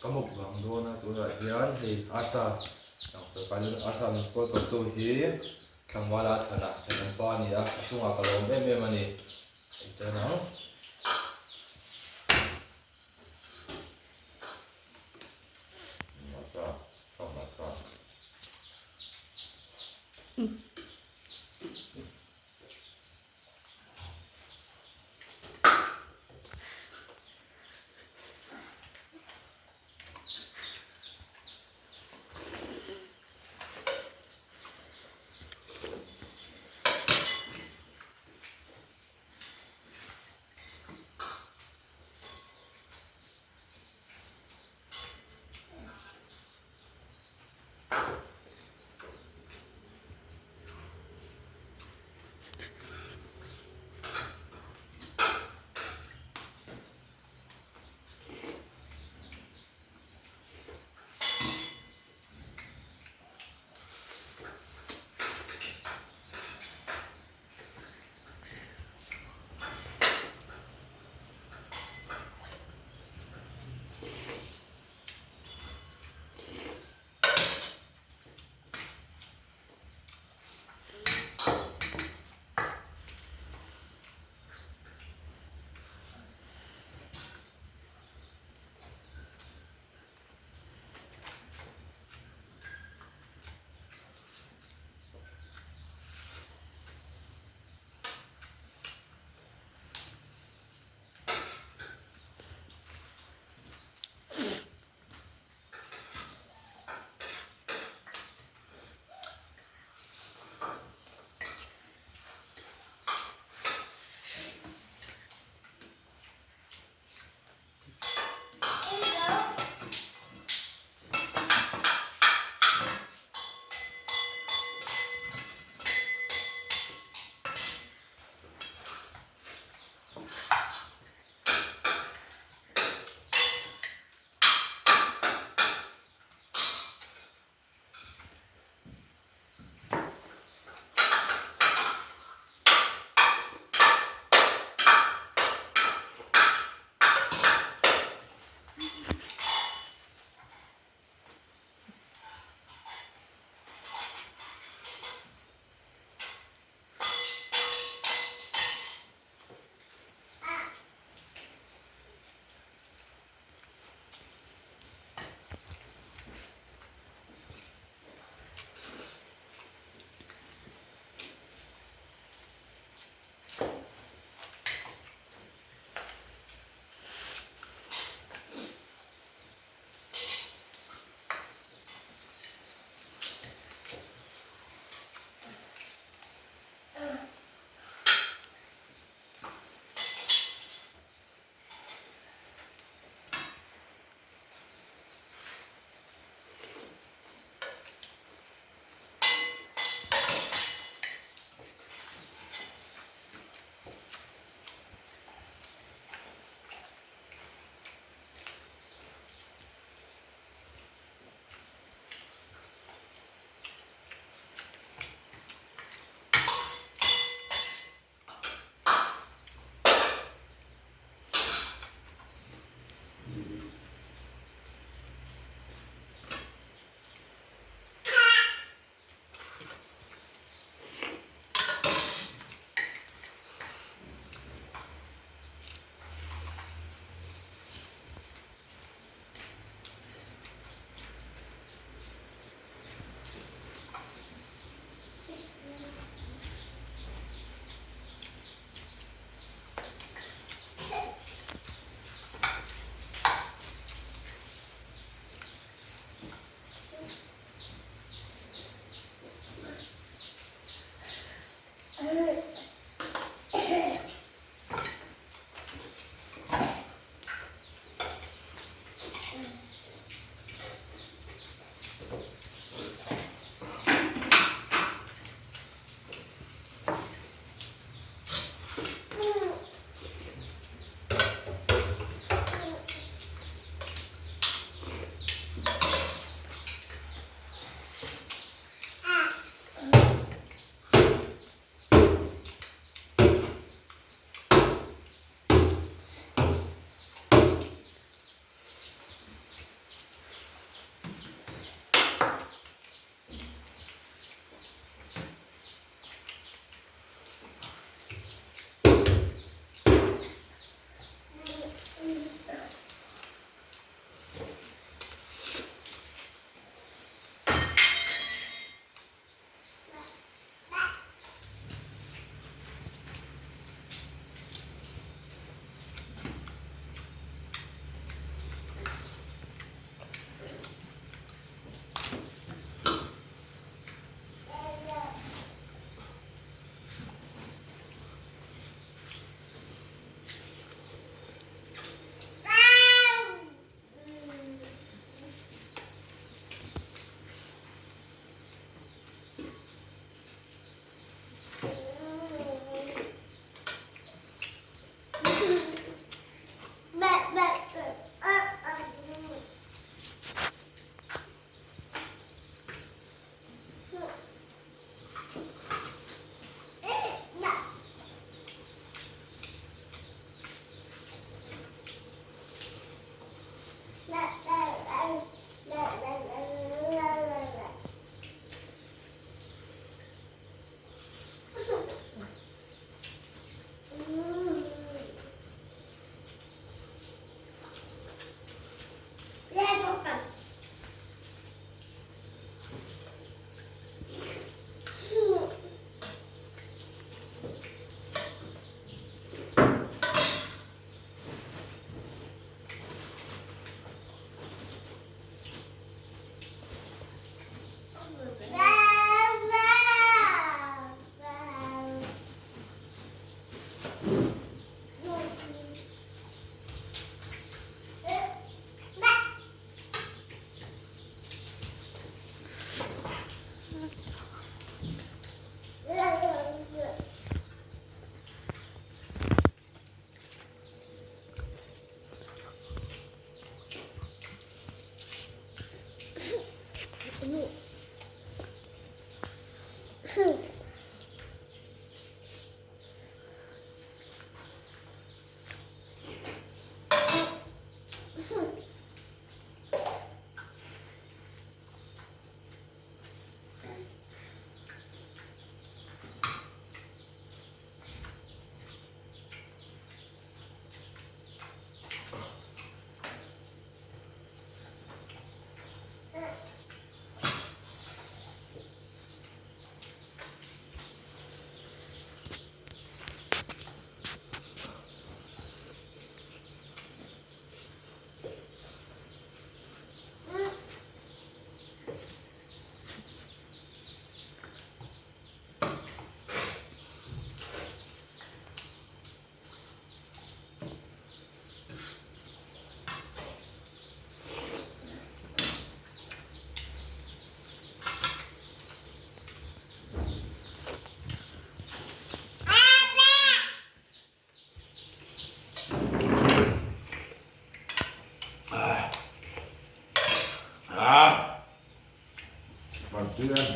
Ka mukbang dawn a tunah hian hei arsa arsa min sponsor tu hi tlangvala chhana thenawmpa a ni a, a chungah ka lawm em em a ni. Hei tan ang. Oh my god. Ah! Van tui em.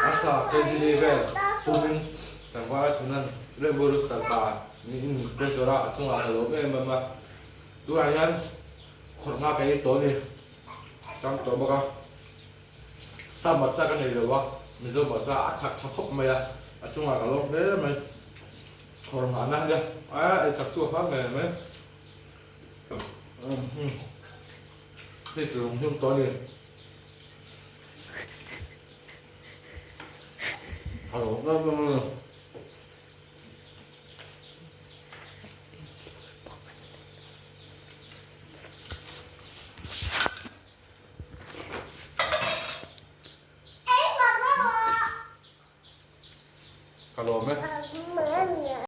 Arsa kg li vel pumin tlangval a chhunan Rainbow Rooster pa niin min sponsor a, a chungah ka lawm em em a. Tunah hian khawrh nghak ka ei tawh a ni, tam tawh bawk a. Sa matsa ka nei lo a, Mizo matsa a thak tha khawp mai a, a chungah ka lawm hle mai. Khawrh nghahna ania, a ei chak chu a hma ngei mai. Hei chu lung hlum tawh a ni. A lawm em em a ni.